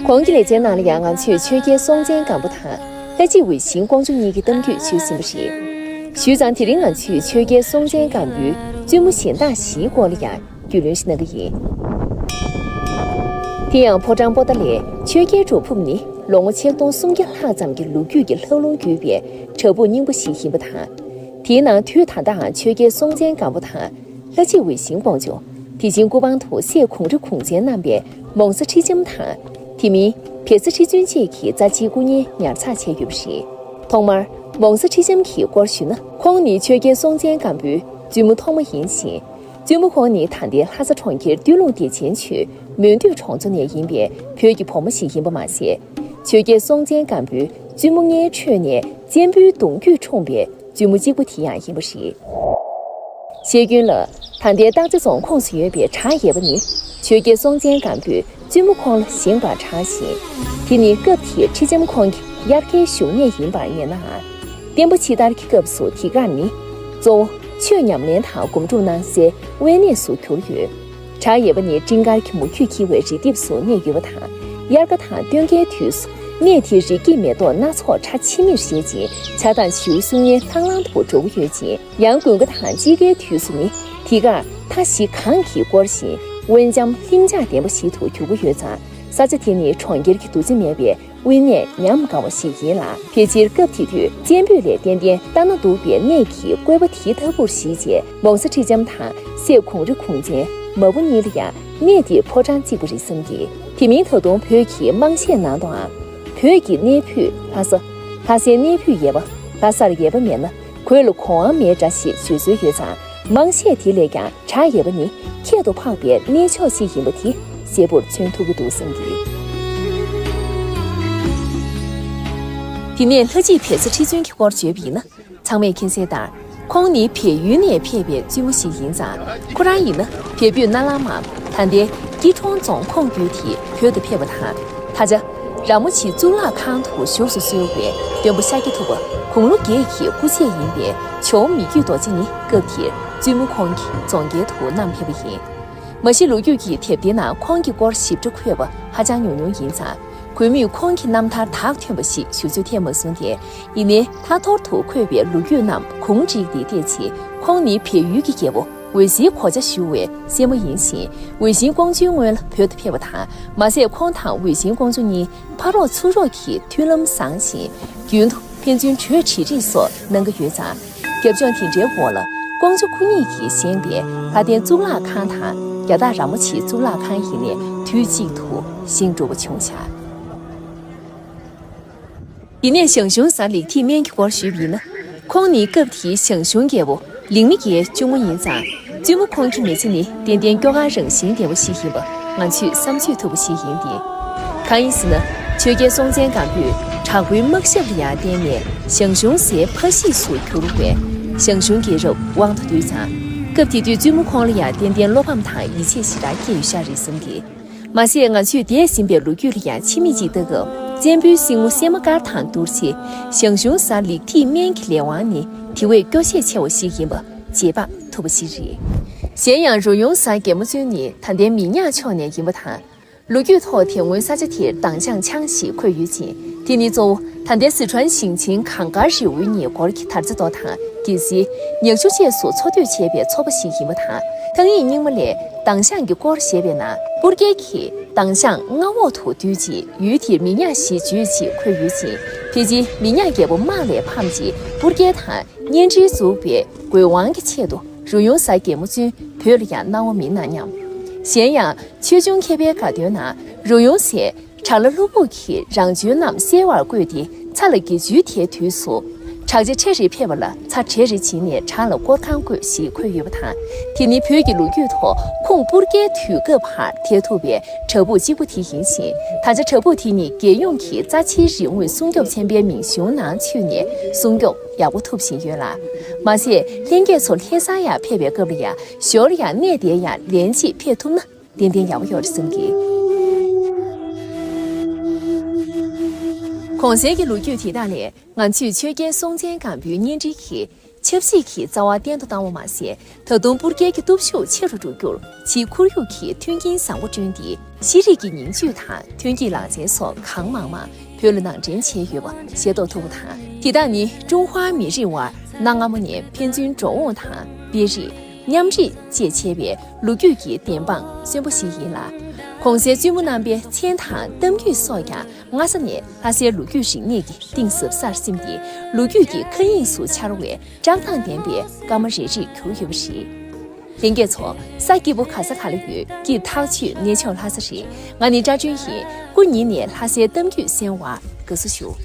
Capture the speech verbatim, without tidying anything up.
གོང་གི་ལེ་ཚན་ནང་ལ་ཡང་ང་ཚོས་ཆོས་རྒྱལ་སྲོང་བཙན་སྒམ་པོ་དང་ལྷ་རྗེ་འོད་ཞིང་ཀོང་ཇོ་གཉིས་ཀྱི་གཏམ་རྒྱུད་ཞུས་ཟིན་པ་རེད། ཞུས་ཙང་དེ་རིང་ང་ཚོས་ཆོས་རྒྱལ་སྲོང་བཙན་སྒམ་པོའི་བཙུན་མོ་གཞན་དག་བཞིའི་སྐོར་ལ་ཡང་རྒྱུས་ལོན་ཞིག་གནང་གི་ཡིན། དེ་ཡང་ཕོ་བྲང་པོ་ཏཱ་ལའི་ཆོས་རྒྱལ་འབྲོག་ཕུབ་ནི་ལོ་ངོ་ཆིག་སྟོང་སུམ་བརྒྱ་ལྷག་ཙམ་གྱི་ལོ་རྒྱུས་ཀྱི་ལྷག་རླུང་བརྒྱུད་པའི་བྲག་ཕུག་རྙིང་པ་ཞིག་ཡིན་པ་དང་། དེའི་ནང་དུས་ད་ལྟའང་ཆོས་རྒྱལ་སྲོང་བཙན་སྒམ་པོ་དང་། ལྷ་རྗེ་འོད་ཞིང་ཀོང་ཇོ། དེ་བཞིན་སྐུ་པང་དུ་སྲས་གུང་རི་གུང་བཙན་བསྣམས་པའི་མོང་བཟའ་ཁྲི་ལྕམ་དང་། དེ་མིན་བེ་བཟའ་ཁྲི་བཙུན་བཅས་ཀྱི་རྩ་ཆེའི་སྐུ་བརྙན་ཉར་ཚགས་བྱས་ཡོད་པ་རེད། ཐོག་མར་མོང་བཟའ་ཁྲི་ལྕམ་གྱི་སྐོར་ཞུས་ན། ཁོང་ནི་ཆོས་རྒྱལ་སྲོང་བཙན་སྒམ་པོའི་བཙུན་མོ་ཐོག་མ་ཡིན་ཞིང་། བཙུན་མོ་ཁོང་ནི་ད་ལྟའི་ལྷ་ས་གྲོང་ཁྱེར་སྟོད་ལུང་བདེ་ཆེན་ཆུས་མོན་སྟོད་གྲོང་ཚོ་ནས་ཡིན་པའི་བོད་ཀྱི་བུ་མོ་ཞིག་ཡིན་པ་མ་ཟད། ཆོས་རྒྱལ་སྲོང་བཙན་སྒམ་པོའི་བཙུན་མོ་ལྔའི་ཁྲོད་ནས་བཙན་པོའི་གདུང་རྒྱུད་འཁྲུངས་པའི་བཙུན་མོ་གཅིག་པུ་དེ་ཡང་ཡིན་པ་རེད། བཤད་རྒྱུན་ལ། ད་ལྟའི་སྟག་རྩེ་རྫོང་ཁོངས་སུ་ཡོད་པའི་བྲག་གཡས་པ་ནི། ཆོས་རྒྱལ་སྲོང་བཙན་སྒམ་པོས་བཙུན་མོ་ཁོང་ལ་བཞེངས་པར་གྲགས་ཤིང་། དེ་ནི་སྐབས་དེའི་ཁྲི་ལྕམ་ཁོང་གི་དབྱར་ཁའི་བཞུགས་གནས་ཡིན་པར་ངེས་ནའང་། བསྟན་པ་ཕྱི་དར་གྱི་སྐབས་སུ་དེ་གར་ནི། གཙོ་བོ་ཆོས་ཉམས་ལེན་དང་སྒོམ་སྒྲུབ་གནང་སའི་དབེན་གནས་སུ་གྱུར་ཡོད། བྲག་གཡས་པ་ནི་སྤྲིན་དཀར་གྱི་མུ་ཁྱུད་འཁྱིལ་བའི་རི་ལྡེབས་སུ་གནས་ཡོད་པ་དང་། དབྱར་ཁ་དང་སྟོན་ཁའི་དུས་སུ་གནས་དེའི་རི་སྐྱེས་མེ་ཏོག་སྣ་ཚོགས་ཁྲ་ཆིལ་མིར་བཞད་ཅིང་། བྱ་དང་བྱིའུ་གསུམ་ཡན་ལྷང་ལྷང་དུ་འགྲོ་གི་ཡོད་ཅིང་། ཡང་དགུན་ཁ་དང་དཔྱིད་ཀའི་དུས་སུ་ནི་དེ་གར་མཐའ་བཞི་གངས་ཀྱིས་བསྐོར་ཞིང་། དབེན་འཇམ་ལྷིང་འཇགས་ལྡན་པ་ཞིག་ཏུ་གྱུར་གྱི་ཡོད་ཙང་། ས་ཆ་དེ་ནི་གྲོང་ཁྱེར་གྱི་འདུ་འཛི་མེད་པའི་དབེན་གནས་ཉམས་དགའ་བ་ཞིག་ཡིན་ལ། ཕལ་ཆེར་སྐབས་དེ་དུས་བཙན་པོས་ལས་ཏན་ཏན་ལྟ་ན་སྡུག་པའི་གནས་ཀྱི་བཀོད་པ་དེ་ལྟ་བུར་གཞིགས་རྗེས། མོང་བཟའ་ཁྲི་ལྕམ་དང་སྲས་གུང་རི་གུང་བཙན་མ་བུ་གཉིས་ལ་ཡང་གནས་དེའི་ཕོ་བྲང་བརྩིགས་པ་རེད་བསམ་གི། དེ་མིན་ད་དུང་བོད་ཀྱི་དམངས་གཞས་ནང་དུའང་། བོད་ཀྱི་གནས་ཕུད་ལྷ་ས། ལྷ་སའི་གནས་ཕུད་གཡས་པ། ལྷ་སར་གཡས་པ་མེད་ན་གོས་ལ་གོ་དབང་མེད་འདྲ་ཞེས་བརྗོད་སྲོལ་ཡོད་ཙང་། དམངས་གཞས་དེ་ལས་ཀྱང་བྲག་གཡས་པ་ནི་ཁྱད་དུ་འཕགས་པའི་གནས་མཆོག་ཅིག་ཡིན་པ་དེ་གསལ་པོར་མཚོན་ཐུབ་ཀྱི་འདུག་བསམ་གི། དེ་ནས་ལྷ་རྗེ་བེ་བཟའ་ཁྲི་བཙུན་གྱི་སྐོར་བརྗོད་པ་ཡིན་ན། ཚང་མས་མཁྱེན་གསལ་ལྟར། ཁོང་ནི་བལ་ཡུལ་ནས་ཕེབས་པའི་བཙུན་མོ་ཞིག་ཡིན་ཙང་། ཁོ་རང་ཡིན་ན་བལ་པོའི་གནའ་ལམ་མམ་ད་ལྟའི་སྐྱིད་གྲོང་རྫོང་ཁོངས་བརྒྱུད་དེ་བོད་དུ་ཕེབས་པ་དང་། ད་ཆ་ར་མོ་ཆེ་གཙུག་ལག་ཁང་དུ་བཞུགས་སུ་གསོལ་བའི་སྟོན་པ་ཤཱཀྱ་ཐུབ་པ་དགུང་ལོ་བརྒྱད་ཀྱི་སྐུ་ཚད་ཡིན་པའི་ཇོ་བོ་མི་བསྐྱོད་རྡོ་རྗེ་ནི་སྐབས་དེར་བཙུན་མོ་ཁོང་གི་རྫོང་རྒྱལ་དུ་བསྣམས་ཕེབས་པ་ཡིན། མ་གཞི་ལོ་རྒྱུས་ཀྱི་དེབ་ཐེར་ནང་ཁོང་གི་སྐོར་ཞིབ་ཕྲ་འཁོད་པ་ཧ་ཅང་ཉུང་ཉུང་ཡིན་ཙང་། གུས་མོས་ཁོང་གི་རྣམ་ཐར་དག་ཐོན་པ་ཞིག་ཞུ་ཚོད་ཐེབས་མ་སོང་སྟེ། ཡིན་ནའི་ཐ་ཐོར་དུ་འཁོད་པའི་ལོ་རྒྱུས་རྣམས་གུང་བསྒྲིགས་ཏེ་བལྟས་ཚེ། ཁོང་ནི་བལ་ཡུལ་གྱི་རྒྱལ་པོ་འོད་ཟེར་གོ་ཆ་ཞུ་བའི་སྲས་མོ་ཡིན་ཞིང་། འོད་ཞིང་ཀོང་ཇོའི་སྔོན་ལ་བོད་དུ་ཕེབས་པ་དང་། མ་ཟད་ཁོང་དང་འོད་ཞིང་ཀོང་ཇོ་གཉིས་ཕ་རོགས་ཚུ་རོགས་ཀྱི་མཐུན་ལམ་བཟང་ཞིང་། རྒྱུན་དུ་ཕན་ཚུན་གྲོས་དྲིས་རིས་སོགས་གནང་གི་ཡོད་ཙང་། རྒྱབ་ལྗོངས་དེ་འདྲའི་འོག་ལ་ཀོང་ཇོ་སྐུ་ཉིད་ཀྱིས་བཞེངས་པའི་ལྷ་ལྡན་གཙུག་ལག་ཁང་དང་རྒྱ་སྟག་ར་མོ་ཆེའི་གཙུག་ལག་ཁང་ཡིན་ནས་དུས་གཅིག་ཏུ་བཞེངས་འགྲོ་བ་བྱུང་བཞག། དེ་ནས་ཞང་ཞུང་བཟའ་ལེགས་ཐིག་སྨན་གྱི་སྐོར་ཞུས་པ་ཡིན་ན། ཁོང་ནི་སྐབས་དེའི་ཞང་ཞུང་རྒྱལ་པོ་ལིག་མི་རྒྱའི་གཅུང་མོ་ཡིན་ཙང་། བཙུན་མོ་ཁོང་གི་མི་ཚེ་ནི་ཏན་ཏན་སྐྱོ་གར་རང་བཞིན་ལྡན་པ་ཞིག་ཡིན་པ་ང་ཚོས་བསམ་ཚོད་ཐུབ་པ་ཞིག་ཡིན་ཏེ། གང་ཡིན་ཟེར་ན། ཆོས་རྒྱལ་སྲོང་བཙན་སྒམ་པོས་དྲག་པོའི་དམག་ཞབས་ལ་ཡང་བརྟེན་ནས་ཞང་ཞུང་བཟའི་ཕ་གཞིས་སུ་གྱུར་བའི་ཞང་ཞུང་རྒྱལ་རབས་དབང་དུ་བསྡུས་ཙང་། སྐབས་དེ་དུས་བཙུན་མོ་ཁོང་ལ་ཡང་ཏན་ཏན་བློ་ཕམ་དང་ཡིད་ཆེས་ཞེ་དྲག་སྐྱེས་ཡོད་ཤག་རེད་བསམ་གི། མ་ཟད་ང་ཚོས་འདས་ཟིན་པའི་ལོ་རྒྱུས་ལ་ཡང་ཕྱི་མིག་ཅིག་ལྟ་སྐབས། བཙན་པོའི་སྲིང་མོ་སད་མ་ཀར་དང་བསྡུར་ཚེ། ཞང་ཞུང་བཟའ་ལེགས་ཐིག་སྨན་གྱི་ལས་དབང་ནི་དེ་བས་སྐྱོ་ཤས་ཆེ་བ་ཞིག་ཡིན་པ་རྗེས་དཔག་ཐུབ་པ་ཞིག་རེད། གཞན་ཡང་རུ་ཡོང་བཟའ་རྒྱལ་མོ་བཙུན་ནི་ད་ལྟའི་མི་ཉག་ཕྱོགས་ནས་ཡིན་པ་དང་། ལོ་རྒྱུས་ཐོག་དེ་སྔོན་ས་ཆ་དེར་དྭང་ཞང་ཆང་ཞེས་འཁོད་ཡོད་ཅིང་། དེ་ནི་གཙོ་བོ་ད་ལྟའི་སི་ཁྲོན་ཞིང་ཆེན་གངས་དཀར་རི་བོའི་ཉེ་འཁོར་གྱི་དར་རྩེ་མདོ་དང་། གལ་སྲིད་ཉག་ཆུ་བཅས་སུ་འཚོ་སྡོད་བྱས་པའི་ཚོ་པ་ཞིག་ཡིན་པ་དང་། ཐང་ཡིག་རྙིང་མ་ལས་དྭང་ཞང་གི་སྐོར་བཤད་པའི་ནང་། སྤུར་རྒྱལ་གྱིས་དྭང་ཞང་མངའ་འོག་ཏུ་བསྡུས་རྗེས་ཡུལ་དེར་མི་ཉག་ཞེས་བརྗོད་ཅེས་འཁོད་ཡོད་ཅིང་། ཕལ་ཆེར་མི་ཉག་རྒྱལ་པོ་དམག་ལས་ཕམ་རྗེས་སྤུར་རྒྱལ་དང་གཉེན་འབྲེལ་འཛུགས་པའི་དགོས་དབང་གི་ཆེད་དུ་རུ་ཡོང་བཟའ་རྒྱལ་མོ་བཙུན་བོད་ལ་ཡང་གནང་བ་མིན་ན་སྙམ། གཞན་ཡང་ཆོས་འབྱུང་མཁས་པའི་དགའ་སྟོན་ནང་རུ་ཡོང་བཟའི་དགྲ་ལྷ་ཀླུ་སྦུག་གིས་རང་བྱོན་རྣམས་གསལ་བར་བཀོད་དེ་ཚ་ལ་དགེ་ཚུལ་དེའི་དུས་སུ། དྲག་ཆས་ཁྲ་རེ་ཕེབས་པ་ལ་ཚ་བྲེ་རེ་བྱིན་ནས་བྲག་ལ་སྐོར་ཁང་བཀོད་ཞེས་འཁོད་ཡོད་པ་དང་། དེ་ནི་བོད་ཀྱི་ལོ་རྒྱུས་ཐོག་ཁུངས་སྤུར་རྒྱལ་དུས་སྐབས་བར་ཐེག་ཐུབ་པའི་བྲག་ཕུག་གཅིག་པུ་དེ་ཡིན་ཞིང་། ད་ཆ་བྲག་ཕུག་དེ་ནི་རྒྱལ་ཡོངས་ཀྱི་རྩ་ཆེའི་རིག་དངོས་སྲུང་སྐྱོབ་ཚན་པའི་མིང་གཞུང་ནང་ཚུད་ནས་སྲུང་སྐྱོབ་ཡག་པོ་ཐུབ་བཞིན་ཡོད་ལ། མ་ཟད་ལྷན་རྒྱས་ཚོ་ལྷ་སར་ཡང་ཕེབས་པའི་སྐབས་ལ་ཡང་ཞོར་ཡང་གནས་དེར་ཡང་ལན་གཅིག་ཕེབས་ཐུབ་ན། ཏན་ཏན་ཡག་པོ་ཡོད་རེད་བསམ་གི། གོང་གསལ་གྱི་ལོ་རྒྱུས་དེ་དག་ལས་ང་ཚོས་ཆོས་རྒྱལ་སྲོང་བཙན་སྒམ་པོའི་གཉེན་འབྲེལ་གྱི་ ཆབ་སྲིད་ཀྱི་རྩ་བ་བརྟན་དུ་བཏང་བ་མ་ཟད། ད་དུང་སྤུར་རྒྱལ་གྱི་སྟོབས་ཤུགས་ཆེ་རུ་འགྲོ་རྒྱུར་ཕྱིའི་ཁོར་ཡུག་གི་མཐུན་རྐྱེན་བཟང་པོ་བསྐྲུན་ཏེ། ཤེས་རིག་གི་ཉིང་བཅུད་དང་ཐོན་སྐྱེད་ལག་རྩལ་སོགས་གང་མང་མང་བོད་ལ་ནང་འདྲེན་བྱས་ཡོད་པ་ཤེས་རྟོགས་ཐུབ་པ་དང་། དེ་དག་ནི་ཀྲུང་ཧྭ་མི་རིགས་དབར་གནའ་སྔ་མོ་ནས་ཕན་ཚུན་འགྲོ་འོང་དང་སྤེལ་རེས། མཉམ་རེས་བཅས་བྱས་པའི་ལོ་རྒྱུས་ཀྱི་བདེན་དཔང་གསོན་པོ་ཞིག་ཡིན་ལ། གོང་གསལ་བཙུན་མོ་རྣམ་པའི་མཚན་དང་གཏམ་རྒྱུད་སོགས་ཀྱང་སྔ་ས་ནས་ལྷ་སའི་ལོ་རྒྱུས་རིག་གནས་ཀྱི་གཏིང་ཟབ་སར་སིམ་སྟེ། ལོ་རྒྱུས་ཀྱི་མཁའ་དབྱིངས་སུ་འཆར་བའི་བཀྲག་མདངས་ལྡན་པའི་སྐར་མ་རེ་རེས་གྱུར་ཡོད་པ་རེད། ལྷན་རྒྱས་ཚོ། ས་སྐྱིད་པོ་ག་ས་ག་ལ་ཡོད། སྐྱིད་ཐག་ཆོད་གནས་མཆོག་ལྷ་ས་རེད། ང་ནི་སྐྲ་སྒྲོན་ཡིན། སྐུ་ཉིད་ནས་ལྷ་སའི་གཏམ་རྒྱུད་གསན་པར་དགའ་བསུ་ཞུ།